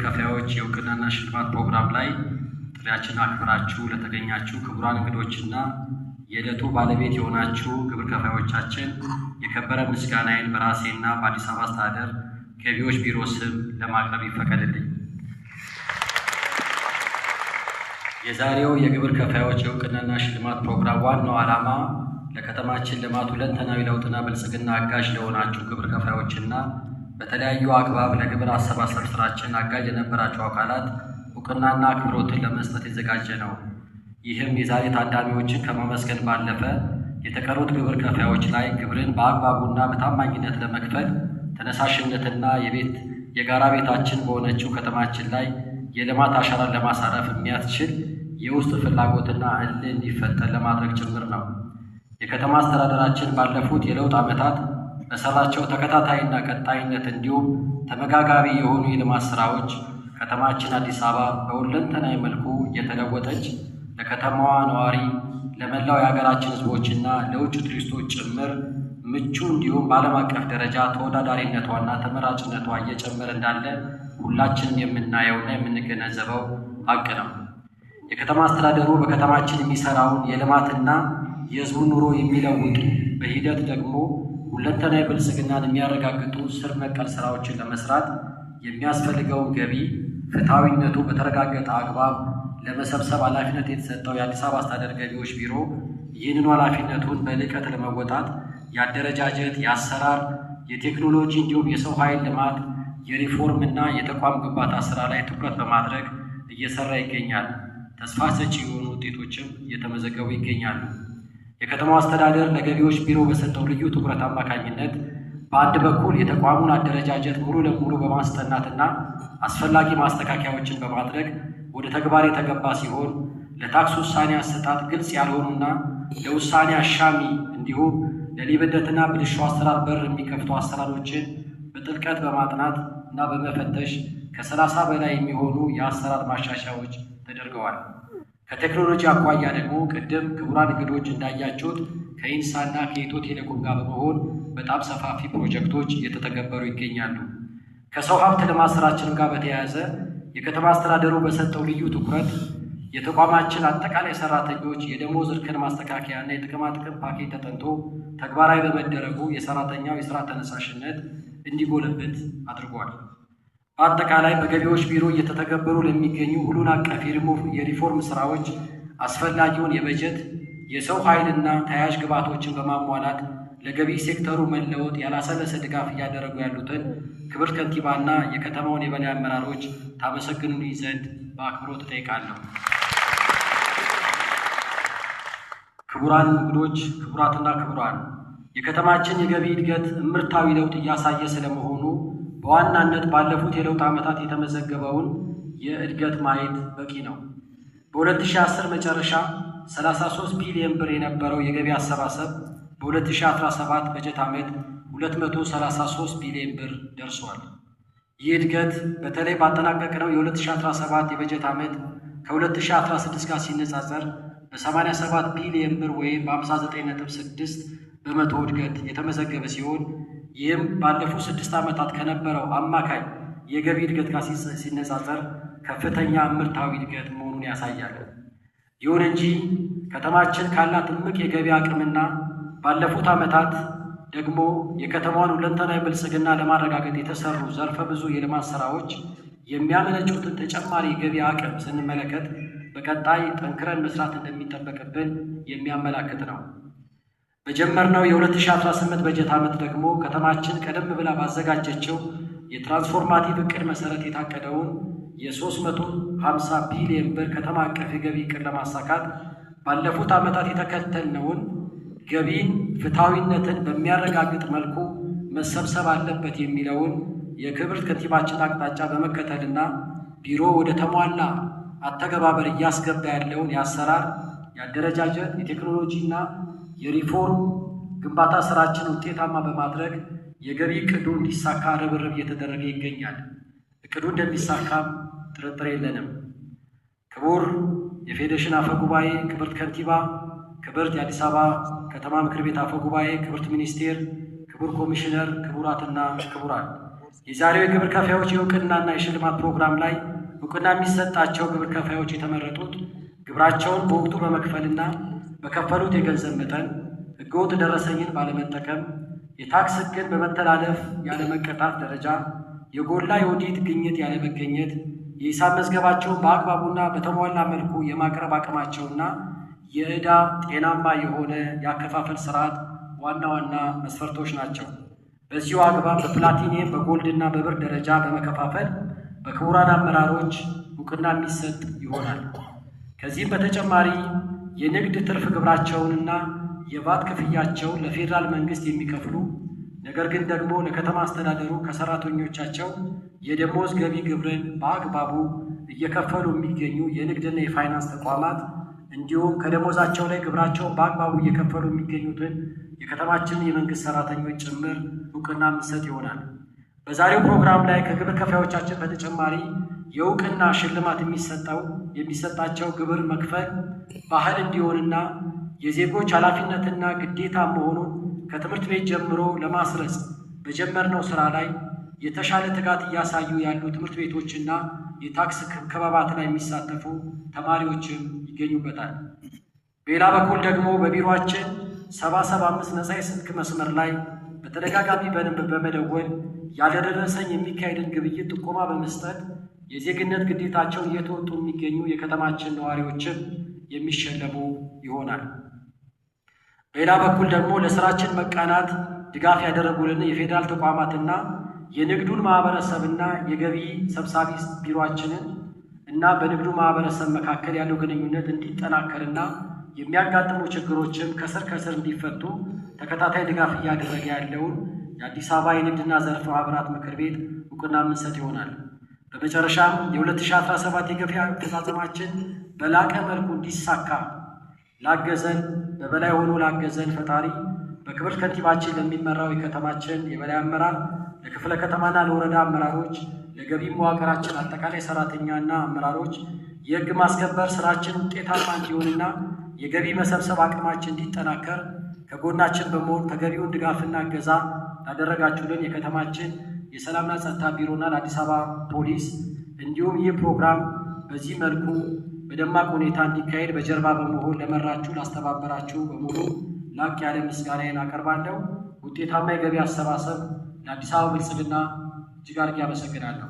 ከፋዮች የእውቅናና ሽልማት ፕሮግራም ላይ ጥሪያችንን አክብራችሁ ለተገኛችሁ ክቡራን እንግዶችና የዕለቱ ባለቤት የሆናችሁ ግብር ከፋዮቻችን የከበረ ምስጋናዬን በራሴና በአዲስ አበባ አስተዳደር ገቢዎች ቢሮ ስም ለማቅረብ ይፈቀድልኝ። የዛሬው የግብር ከፋዮች የእውቅናና ሽልማት ፕሮግራም ዋናው ዓላማ ለከተማችን ልማት ሁለንተናዊ ለውጥና ብልጽግና አጋዥ ለሆናችሁ ግብር ከፋዮችና በተለያዩ አግባብ ለግብር አሰባሰብ ስራችን አጋዥ የነበራችሁ አካላት እውቅናና አክብሮትን ለመስጠት የተዘጋጀ ነው። ይህም የዛሬ ታዳሚዎችን ከማመስገን ባለፈ የተቀሩት ግብር ከፋዮች ላይ ግብርን በአግባቡና በታማኝነት ለመክፈል ተነሳሽነትና የቤት የጋራ ቤታችን በሆነችው ከተማችን ላይ የልማት አሻራን ለማሳረፍ የሚያስችል የውስጥ ፍላጎትና እልህ እንዲፈጠር ለማድረግ ጭምር ነው። የከተማ አስተዳደራችን ባለፉት የለውጥ ዓመታት በሰራቸው ተከታታይና ቀጣይነት እንዲሁም ተመጋጋቢ የሆኑ የልማት ስራዎች ከተማችን አዲስ አበባ በሁለንተናዊ መልኩ እየተለወጠች ለከተማዋ ነዋሪ፣ ለመላው የሀገራችን ሕዝቦችና ለውጭ ቱሪስቶች ጭምር ምቹ እንዲሁም በዓለም አቀፍ ደረጃ ተወዳዳሪነቷና ተመራጭነቷ እየጨመረ እንዳለ ሁላችንም የምናየውና የምንገነዘበው ሀቅ ነው። የከተማ አስተዳደሩ በከተማችን የሚሰራውን የልማትና የሕዝቡን ኑሮ የሚለውጡ በሂደት ደግሞ ሁለንተናዊ ብልጽግናን የሚያረጋግጡ ስር ነቀል ስራዎችን ለመስራት የሚያስፈልገውን ገቢ ፍትሐዊነቱ በተረጋገጠ አግባብ ለመሰብሰብ ኃላፊነት የተሰጠው የአዲስ አበባ አስተዳደር ገቢዎች ቢሮ ይህንኑ ኃላፊነቱን በልቀት ለመወጣት የአደረጃጀት፣ የአሰራር፣ የቴክኖሎጂ እንዲሁም የሰው ኃይል ልማት፣ የሪፎርም እና የተቋም ግንባታ ስራ ላይ ትኩረት በማድረግ እየሰራ ይገኛል። ተስፋ ሰጪ የሆኑ ውጤቶችም እየተመዘገቡ ይገኛሉ። የከተማው አስተዳደር ለገቢዎች ቢሮ በሰጠው ልዩ ትኩረት አማካኝነት በአንድ በኩል የተቋሙን አደረጃጀት ሙሉ ለሙሉ በማስጠናትና አስፈላጊ ማስተካከያዎችን በማድረግ ወደ ተግባር የተገባ ሲሆን ለታክስ ውሳኔ አሰጣጥ ግልጽ ያልሆኑና ለውሳኔ አሻሚ እንዲሁም ለሌብነትና ብልሹ አሰራር በር የሚከፍቱ አሰራሮችን በጥልቀት በማጥናት እና በመፈተሽ ከ30 በላይ የሚሆኑ የአሰራር ማሻሻያዎች ተደርገዋል። ከቴክኖሎጂ አኳያ ደግሞ ቅድም ክቡራን እንግዶች እንዳያችሁት ከኢንሳና ከኢትዮ ቴሌኮም ጋር በመሆን በጣም ሰፋፊ ፕሮጀክቶች እየተተገበሩ ይገኛሉ። ከሰው ሀብት ልማት ስራችንም ጋር በተያያዘ የከተማ አስተዳደሩ በሰጠው ልዩ ትኩረት የተቋማችን አጠቃላይ ሰራተኞች የደሞዝ እርከን ማስተካከያ እና የጥቅማጥቅም ፓኬጅ ተጠንቶ ተግባራዊ በመደረጉ የሰራተኛው የስራ ተነሳሽነት እንዲጎለብት አድርጓል። በአጠቃላይ በገቢዎች ቢሮ እየተተገበሩ ለሚገኙ ሁሉን አቀፍ የሪፎርም ስራዎች አስፈላጊውን የበጀት፣ የሰው ኃይልና ተያያዥ ግብዓቶችን በማሟላት ለገቢ ሴክተሩ መለወጥ ያላሰለሰ ድጋፍ እያደረጉ ያሉትን ክብርት ከንቲባና የከተማውን የበላይ አመራሮች ታመሰግኑልኝ ዘንድ በአክብሮት እጠይቃለሁ። ክቡራን እንግዶች፣ ክቡራትና ክቡራን፣ የከተማችን የገቢ እድገት እምርታዊ ለውጥ እያሳየ ስለመሆኑ በዋናነት ባለፉት የለውጥ ዓመታት የተመዘገበውን የእድገት ማየት በቂ ነው። በ2010 መጨረሻ 33 ቢሊዮን ብር የነበረው የገቢ አሰባሰብ በ2017 በጀት ዓመት 233 ቢሊዮን ብር ደርሷል። ይህ እድገት በተለይ ባጠናቀቅነው የ2017 የበጀት ዓመት ከ2016 ጋር ሲነጻጸር በ87 ቢሊዮን ብር ወይም በ59.6% እድገት የተመዘገበ ሲሆን ይህም ባለፉት 6 ዓመታት ከነበረው አማካይ የገቢ እድገት ጋር ሲነጻጸር ከፍተኛ እምርታዊ እድገት መሆኑን ያሳያል። ይሁን እንጂ ከተማችን ካላት እምቅ የገቢ አቅምና ባለፉት ዓመታት ደግሞ የከተማዋን ሁለንተናዊ ብልጽግና ለማረጋገጥ የተሰሩ ዘርፈ ብዙ የልማት ስራዎች የሚያመነጩትን ተጨማሪ የገቢ አቅም ስንመለከት በቀጣይ ጠንክረን መስራት እንደሚጠበቅብን የሚያመላክት ነው። በጀመርነው የ2018 በጀት ዓመት ደግሞ ከተማችን ቀደም ብላ ባዘጋጀችው የትራንስፎርማቲቭ እቅድ መሰረት የታቀደውን የ350 ቢሊዮን ብር ከተማ አቀፍ የገቢ እቅድ ለማሳካት ባለፉት ዓመታት የተከተልነውን ገቢን ፍትሐዊነትን በሚያረጋግጥ መልኩ መሰብሰብ አለበት የሚለውን የክብርት ከንቲባችን አቅጣጫ በመከተልና ቢሮ ወደ ተሟላ አተገባበር እያስገባ ያለውን የአሰራር፣ የአደረጃጀት፣ የቴክኖሎጂና የሪፎርም ግንባታ ስራችን ውጤታማ በማድረግ የገቢ እቅዱ እንዲሳካ ርብርብ እየተደረገ ይገኛል። እቅዱ እንደሚሳካም ጥርጥር የለንም። ክቡር የፌዴሬሽን አፈ ጉባኤ፣ ክብርት ከንቲባ፣ ክብርት የአዲስ አበባ ከተማ ምክር ቤት አፈ ጉባኤ፣ ክብርት ሚኒስቴር፣ ክቡር ኮሚሽነር፣ ክቡራትና ክቡራን፣ የዛሬው የግብር ከፋዮች የእውቅናና የሽልማት ፕሮግራም ላይ እውቅና የሚሰጣቸው ግብር ከፋዮች የተመረጡት ግብራቸውን በወቅቱ በመክፈልና በከፈሉት የገንዘብ መጠን፣ ሕገወጥ ደረሰኝን ባለመጠቀም፣ የታክስ ሕግን በመተላለፍ ያለመቀጣት ደረጃ፣ የጎላ የኦዲት ግኝት ያለመገኘት፣ የሂሳብ መዝገባቸውን በአግባቡና በተሟላ መልኩ የማቅረብ አቅማቸውና የዕዳ ጤናማ የሆነ የአከፋፈል ስርዓት ዋና ዋና መስፈርቶች ናቸው። በዚሁ አግባብ በፕላቲኒየም፣ በጎልድ እና በብር ደረጃ በመከፋፈል በክቡራን አመራሮች እውቅና የሚሰጥ ይሆናል። ከዚህም በተጨማሪ የንግድ ትርፍ ግብራቸውንና የቫት ክፍያቸውን ለፌዴራል መንግስት የሚከፍሉ፣ ነገር ግን ደግሞ ለከተማ አስተዳደሩ ከሰራተኞቻቸው የደሞዝ ገቢ ግብርን በአግባቡ እየከፈሉ የሚገኙ የንግድና የፋይናንስ ተቋማት፣ እንዲሁም ከደሞዛቸው ላይ ግብራቸውን በአግባቡ እየከፈሉ የሚገኙትን የከተማችንን የመንግስት ሰራተኞች ጭምር እውቅና የሚሰጥ ይሆናል። በዛሬው ፕሮግራም ላይ ከግብር ከፋዮቻችን በተጨማሪ የእውቅና ሽልማት የሚሰጣቸው ግብር መክፈል ባህል እንዲሆንና የዜጎች ኃላፊነትና ግዴታ መሆኑን ከትምህርት ቤት ጀምሮ ለማስረጽ በጀመርነው ስራ ላይ የተሻለ ትጋት እያሳዩ ያሉ ትምህርት ቤቶችና የታክስ ክበባት ላይ የሚሳተፉ ተማሪዎችም ይገኙበታል። በሌላ በኩል ደግሞ በቢሮአችን 775 ነፃ የስልክ መስመር ላይ በተደጋጋሚ በመደወል ያለደረሰኝ የሚካሄድን ግብይት ጥቆማ በመስጠት የዜግነት ግዴታቸውን እየተወጡ የሚገኙ የከተማችን ነዋሪዎችም የሚሸለሙ ይሆናል። በሌላ በኩል ደግሞ ለስራችን መቃናት ድጋፍ ያደረጉልን የፌዴራል ተቋማትና የንግዱን ማህበረሰብና የገቢ ሰብሳቢ ቢሮአችንን እና በንግዱ ማህበረሰብ መካከል ያለው ግንኙነት እንዲጠናከርና የሚያጋጥሙ ችግሮችም ከስር ከስር እንዲፈቱ ተከታታይ ድጋፍ እያደረገ ያለውን የአዲስ አበባ የንግድና ዘርፍ ማህበራት ምክር ቤት እውቅና የምንሰጥ ይሆናል። በመጨረሻም የ2017 የገቢ አፈጻጸማችን በላቀ መልኩ እንዲሳካ ላገዘን፣ በበላይ ሆኖ ላገዘን ፈጣሪ፣ በክብርት ከንቲባችን ለሚመራው የከተማችን የበላይ አመራር፣ ለክፍለ ከተማና ለወረዳ አመራሮች፣ ለገቢ መዋቅራችን አጠቃላይ ሰራተኛና አመራሮች፣ የህግ ማስከበር ስራችን ውጤታማ እንዲሆንና የገቢ መሰብሰብ አቅማችን እንዲጠናከር ከጎናችን በመሆን ተገቢውን ድጋፍና እገዛ ላደረጋችሁልን የከተማችን የሰላምና ጸጥታ ቢሮና ለአዲስ አበባ ፖሊስ፣ እንዲሁም ይህ ፕሮግራም በዚህ መልኩ በደማቅ ሁኔታ እንዲካሄድ በጀርባ በመሆን ለመራችሁ፣ ላስተባበራችሁ በሙሉ ላቅ ያለ ምስጋናዬን አቀርባለሁ። ውጤታማ የገቢ አሰባሰብ ለአዲስ አበባ ብልጽግና እጅግ አድርጌ አመሰግናለሁ።